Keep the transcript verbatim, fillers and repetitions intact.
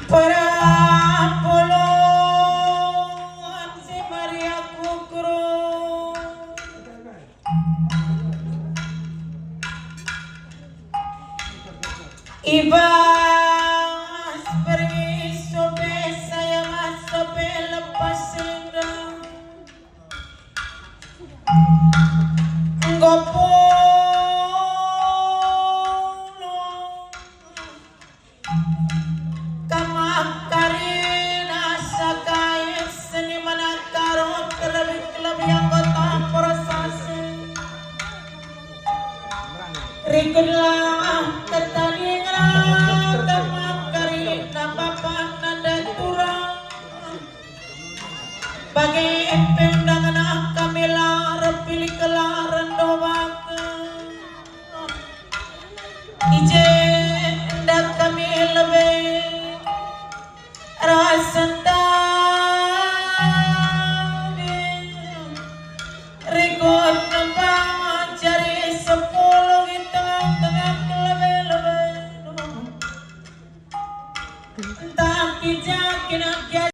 Perapulung si Maria Kukru. I bas berngi sope saya mas sope lepas senda. Enggo pulang Kamah karina sakai seniman akar terlebih-lebih anggota Porsasi. Rikutlah ketadingan kamah karina bapa nanda turang. Bage pe undangan kami la erpilih kelar endo bage. I je enda kami lebe ras sentadi. Rikut nembang jari sepuluh i tengah-tengah lebe-lebe. Ntah kijakin